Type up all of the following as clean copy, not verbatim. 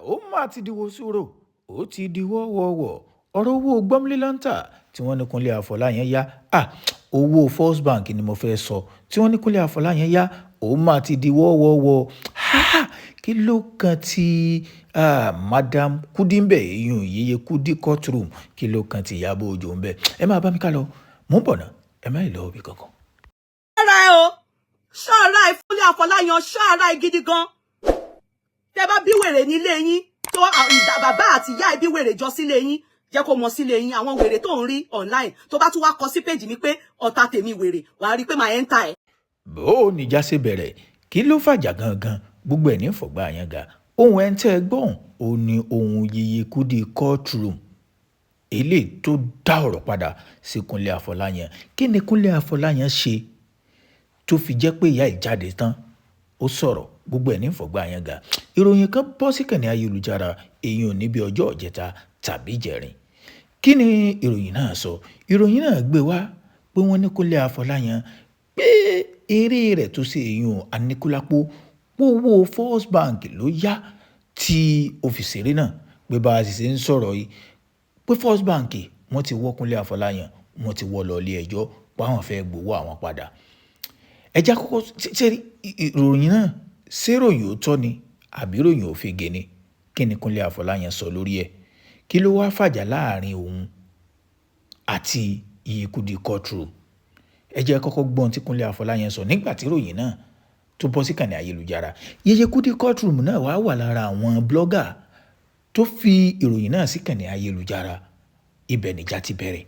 Ó mà ti di wosùrò, ó ti di wọ́wọ́wọ́. Ọ̀rọ̀ owó gbọ́múlẹ́ńtà tí wọ́n ní Kúnlé Afọláyan yá, owó First Bank ni mo fẹ́ sọ, tí wọ́n ní Kúnlé Afọláyan yá, ó mà ti di wọ́wọ́wọ́. Kí ló kan ti Madam Kudi ń bẹ̀, ìyún Yeye Kudi courtroom? Kí ló kan ti Ìyábọ̀ Òjó ń bẹ̀? Ẹ máa bá mi ká lọ, mò ń bọ̀ ná, ẹ má ì lọ ibì kankan. Ṣọ́ra ẹ o, ṣọ́ra ẹ, Kúnlé Afọláyan, ṣọ́ra ẹ gidi gan. Tẹ bá bí wèrè nílé yín, tó bàbá àti ìyá ẹ bí wèrè jọ sílé yín, jẹ́ kó mọ sílé yín. Àwọn wèrè tó ń rí online, tó bá tún wá kọ sí péjì mi pé ọ̀tá tèmi wèrè, wàá rí i pé màá enter ẹ̀. Bó o níjà ṣe bẹ̀rẹ̀, kí ló fàjà gangan, gbogbo ẹ̀ ní fọ̀gbà yẹn ga. Ohun ẹ̀ ń tẹ́ ẹ gbọ́n, ó ní ohun Yeye Kudi courtroom eléyìí tó dá ọ̀rọ̀ padà sí Kúnlé Afọláyan. Kí ni Kúnlé Afọláyan ṣe tó fi jẹ́ pé ìyá ìjáde tán ó sọ̀rọ̀? Gbogbo ẹ̀ ní fọ̀gbà yẹn ga. Ìròyìn kan bọ́ sí kànnì ayélujára, èyí ò ní bí ọjọ́ ìjẹta tàbí ìjẹrin. Kí ni ìròyìn náà sọ? Ìròyìn náà gbé wá pé wọ́n ní Kúnlé Afọláyan pé eré rẹ̀ tó ṣe, èyún Aníkúlápó, owó First Bank ló yá tí ó fi ṣeré náà, pé bá a sì ṣe ń sọ̀rọ̀ yìí, pé First Bank wọ́n ti wọ́ Kúnlé Afọláyan, wọ́n ti wọ́ lọ ilé ẹjọ́ páwọn fẹ́ gbowó àwọn padà. Ẹjẹ́ àkọ́kọ́ ṣe ìròyìn náà, ṣé ìròyìn òótọ́ ni àbí ìròyìn òfegè ni? Kí ni Kúnlé Afọláyan sọ lórí ẹ̀? Kí ló wá fàjà láàrin òun àti Yeye Kudi courtroom? Ẹ jẹ́ kọ́kọ́ gbọ́n tí Kúnlé Afọláyan sọ nígbà tí ìròyìn náà tó bọ́ sí kànnì ayélujára. Yeye Kudi courtroom náà wá wà lára àwọn blogger tó fi ìròyìn náà sí kànnì ayélujára. Ibẹ̀ níjà ti bẹ̀rẹ̀.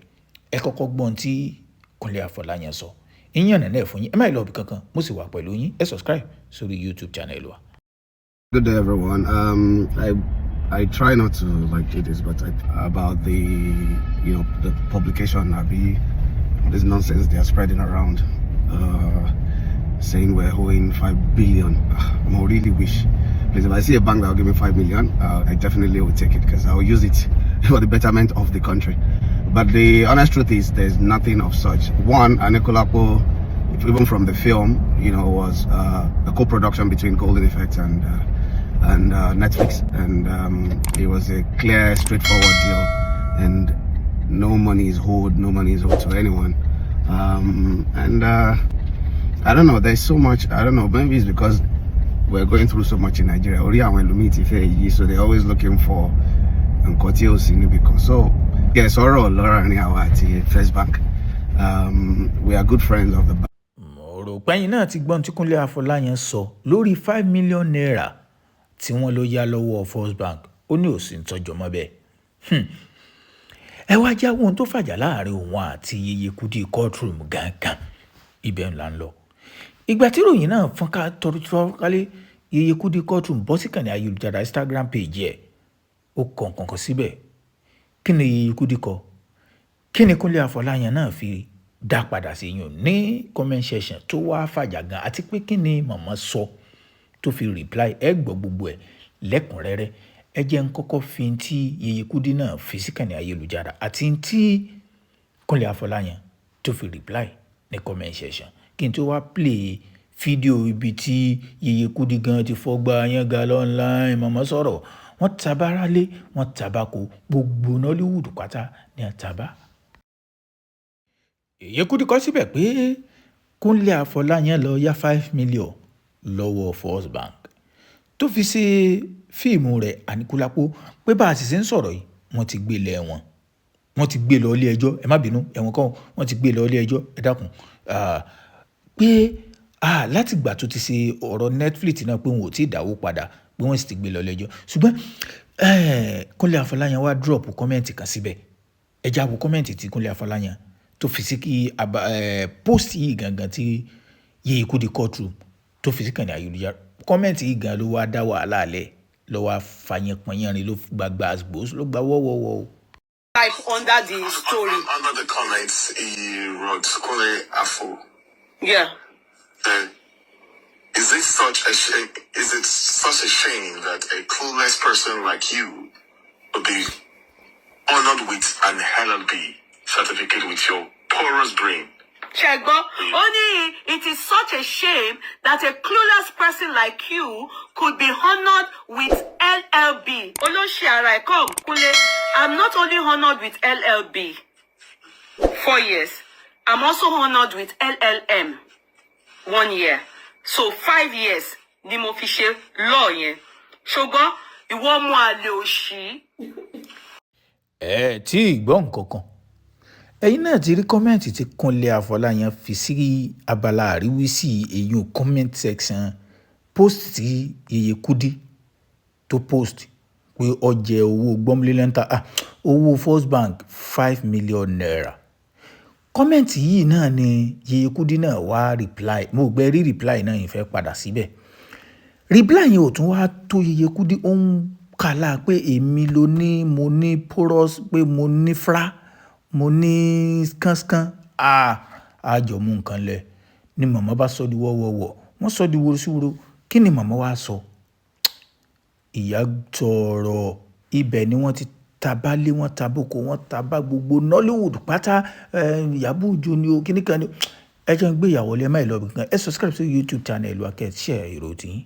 Ẹ kọ́kọ́ gbọ́n tí Kúnlé Afọláyan sọ, ìyẹn nàá fún yín. Ẹ má lọ ibì kankan, mo sì wà pẹ̀lú yín. Ẹ subscribe sórí YouTube channel wa. Good day, everyone. I try not to like do this, but about the you know the publication, àbí this nonsense they are spreading around, saying we're owing 5 billion. I really wish. Please, if I see a bank that will give me 5 million, I definitely will take it because I will use it for the betterment of the country. But the honest truth is, there's nothing of such. One, Anikulapo, even from the film, was a co-production between Golden Effect and Netflix, and it was a clear, straightforward deal, and no money is owed, no money is owed to anyone. And I don't know. There's so much. I don't know. Maybe it's because we're going through so much in Nigeria. Orí àwọn ẹlòmíì ti fẹ́ yí, so they're always looking for nǹkan tí ò sí níbi kan. So yes, ọ̀rọ̀ láàrin àwa àti First Bank. We are good friends of the bank. Mo rò pẹ́yìn náà ti gbọ́n tí Kúnlé Afọláyan sọ lórí ₦5 million tí wọ́n ló yá lọ́wọ́ First Bank. Ó ní òsì ń tọ́jọ́ mọ́ bẹ́ẹ̀. Ẹ wá jáwọ́ ohun tó fàjà láàrin òun àti Yeye Kudi courtroom gangan, ibẹ̀ ńlá ń lọ. Ìgbà tí ìròyìn náà fọ́n ká tọrọ Yeye Kudi courtroom bọ́ sí kànnì ayélujára Instagram page ẹ̀, ó kọ nǹkan kan síbẹ̀. Kí ni Yeye Kudi kọ? Kí ni Kúnlé Afọláyan náà fi dá padà sí yùn ní comment section tó wá fàjà gan? Àti pé kí ni màmá sọ tó fi reply? Ẹ gbọ́ gbogbo ẹ̀ lẹ́kùnrẹ́rẹ́. Ẹ jẹ́ ń kọ́kọ́ fi tí Yeye Kudi náà fi sí kànnì ayélujára àti tí Kúnlé Afọláyan tó fi reply ní comment section, kí n tó wá play fídíò ibi tí Yeye Kudi gan ti fọ́gbà yẹn ga online. Màmá sọ̀rọ̀, wọ́n tabárálé, wọ́n tabako, gbogbo Nollywood pátá ní àtàbá. Yeye Kudi kọ síbẹ̀ pé Kúnlé Afọláyan lọ yá 5 million lọ́wọ́ First Bank tó fi ṣe fíìmù rẹ̀ Aníkúlápó, pé bá a sì ṣe ń sọ̀rọ̀ yìí, wọ́n ti gbé lé wọn, wọ́n ti gbé lọ ilé ẹjọ́. Ẹ má bínú, ẹ̀wọ̀n kan, wọ́n ti gbé lọ ilé ẹjọ́. Ẹ dákun, pé látìgbà tó ti ṣe ọ̀rọ̀ Netflix náà, pé wọn ò tí ì dáwó padà, pé wọ́n sì ti gbé lọ ilé ẹjọ́. Ṣùgbọ́n Kúnlé Afọláyan wá drop comment kan síbẹ̀. Ẹ já wo comment tí Kúnlé Afọláyan tó fi sí kí post yìí gangan tí Yeye Kudi courtroom tó fi sí kànnì ayélujára. Comment yìí gan ló wá dá wàhálà lẹ̀, ló wá fàyẹ̀pọ̀nyẹ̀rin, ló gba gbòós, ló gba wọ́wọ́wọ́ o. Type under the story. Under the comments, he wrote, "Kunle Afo." Then, is it such a shame? Is it such a shame that a clueless person like you would be honored with an LLB certificate with your porous brain? Ṣé gbọ́? Ó ní it is such a shame that a clueless person like you could be honored with LLB. ṣí ara ẹ̀. Come, Kúnlé. I'm not only honoured with LLB 4 years, I'm also honoured with LLM one year, so 5 years ni mo fi ṣe law yẹn. Ṣùgbọ́n ìwọ ọmọ àlè òṣì. Ẹ tí ì gbọ́ nǹkan kan, ẹ̀yin náà ti rí comment tí Kúnlé Afọláyan fi sí abala àríwísí èyí, comment section post tí Yèyé Kúdí tó post pé ó jẹ owó gbọ́múlẹ́ńtà, owó First Bank ₦5 million. Comment yìí náà ni Yèyé Kúdí náà wá reply. Mo gbẹ rí reply náà yìí, fẹ́ padà síbẹ̀. Reply yẹn ò tún wá tó. Yèyé Kúdí ó ń kàlà pé èmi ló ní mo ní porous, pé mo ní fra, mo ní skánskan, àjọ mú nǹkan lẹ̀ ni. Màmá bá sọ di wọ́wọ́wọ́, wọ́n sọ di woro sí woro. Kí ni màmá wa sọ? Ìyá sọ̀rọ̀, ibẹ̀ ni wọ́n ti tabalé, wọ́n taboko, wọ́n tabá gbogbo Nollywood pátá. Ìyábọ̀ Òjó ni o, kíní kan ni. Ẹ jẹ́ ń gbé ìyàwó lé, ẹ má ì lọ bìkan. Ẹ subscribe sí YouTube channel wa, kẹ́ ẹ share èrò tiyín.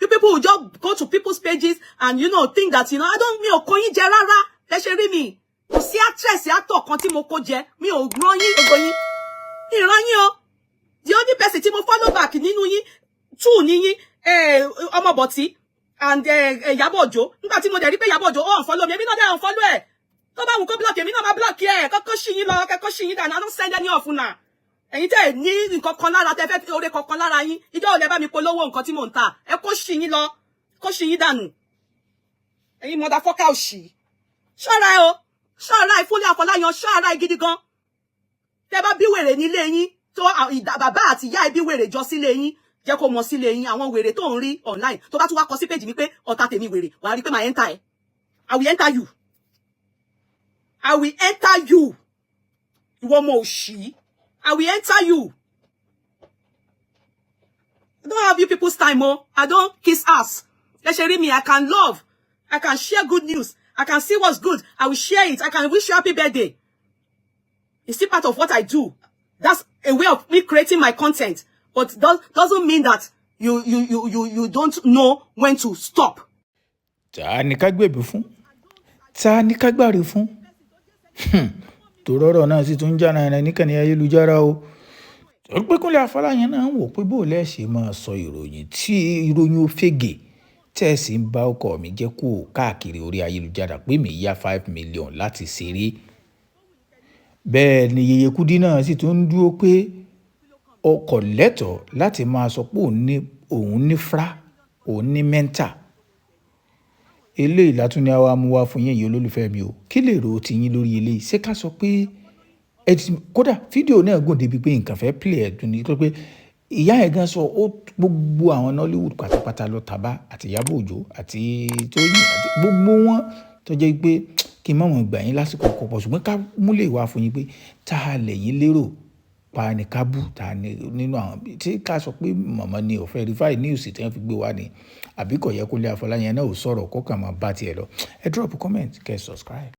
You people will just go to people's pages and think that I don't, mi ò kó yín jẹ rárá. Lẹ ṣe rí mi, kò sí actress, actor kan tí mo kó jẹ. Mi ò rán yín, gbogbo yín mi rán yín o. The only person tí mo follow back nínú yín, two ní yín, Ọmọbọ̀tí and Ìyábọ̀ Òjó. Nígbà tí mo dẹ̀ rí pé Ìyábọ̀ Òjó ó unfollow mi, èmi náà dẹ̀ unfollow ẹ̀. Tó bá wù kó block, èmi náà máa block ẹ̀. Kọ́kọ́ ṣì yín lọ, kẹ́kọ́ ṣì yín dànù. I don't send any of una. Ẹ̀yin tẹ́ ẹ̀ ní nǹkan kan lára, tẹ́ fẹ́ oore kankan lára yín, ìjọ ò lẹ bá mi polówó nǹkan tí mò ń tà. Ẹ kó ṣì yín lọ, kó ṣì yín dànù, ẹ̀yin motherfucker òṣì. Ṣọ́ra ẹ o, ṣọ́ra ẹ, Fúnlé Afọláyan, ṣọ́ra ẹ gidi gan. Tẹ́ bá bí wèrè nílé yín, tó bàbá àti ìyá ẹ bí wèrè jọ sílé yín, jẹ́ kó mọ sílé yín. Àwọn wèrè tó ń rí online, tó bá tún wá kọ sí page mi pé ọ̀tá tèmi wèrè, wàá rí pé màá enter ẹ. I will enter you, I will enter you. Ìwọ ọmọ òṣì, I will enter you. I don't have you people's time oh. I don't kiss ass. Ẹ ṣe rí mi, I can love, I can share good news, I can see what's good, I will share it. I can wish you happy birthday. It's still part of what I do. That's a way of me creating my content, but doesn't mean that you don't know when to stop. Ta ni ká gbèbí fún? Ta ni ká gbàre fún? Tòrọ́rọ̀ náà sì tún ń jà náírà níkànnì ayélujára o. Torí pé Kúnlé Afọláyan náà ń wò pé bó lẹ́ ṣe máa sọ ìròyìn tí ìròyìn òfegè tẹ́ ẹ sì ń bá ọkọ mi jẹ́ kó káàkiri orí ayélujára pé mi yá 5 million láti ṣeré. Bẹ́ẹ̀ ni Yèyé Kúdí náà sì tún ń dúró pé ọkọ̀ lẹ́tọ̀ọ́ láti máa sọ pé òun ní fra, òun ní mental. Eléyìí látún ní àwa mú wá fún yín, ẹ̀yin olólùfẹ́ mi o. Kí lè rò ó ti yín lórí eléyìí? Ṣé ká sọ pé ẹ ti kódà fídíò náà gùn débi pé nǹkan fẹ́ play ẹ̀ tún ní pé ìyá ẹ̀ gan sọ ó gbogbo àwọn Nollywood pátápátá lọ tàbá àti Ìyábọ̀ Òjó àti Tóyìn àti gbogbo wọn, tó jẹ́ pé kí n má wọn gbà yín lásìkò pọ̀, ṣùgbọ́n ká múlẹ̀ wá fún yín pé tá a lẹ̀yìn lérò pa ni ká bú ta ni nínú àwọn tí ká sọ pé màmá ni ò verify news tí wọ́n fi gbé wá ni, àbí kò yẹ Kúnlé Afọláyan náà ò sọ̀rọ̀ kó kàn máa bá tiẹ̀ lọ. Ẹ drop comment, kẹ́ ẹ subscribe.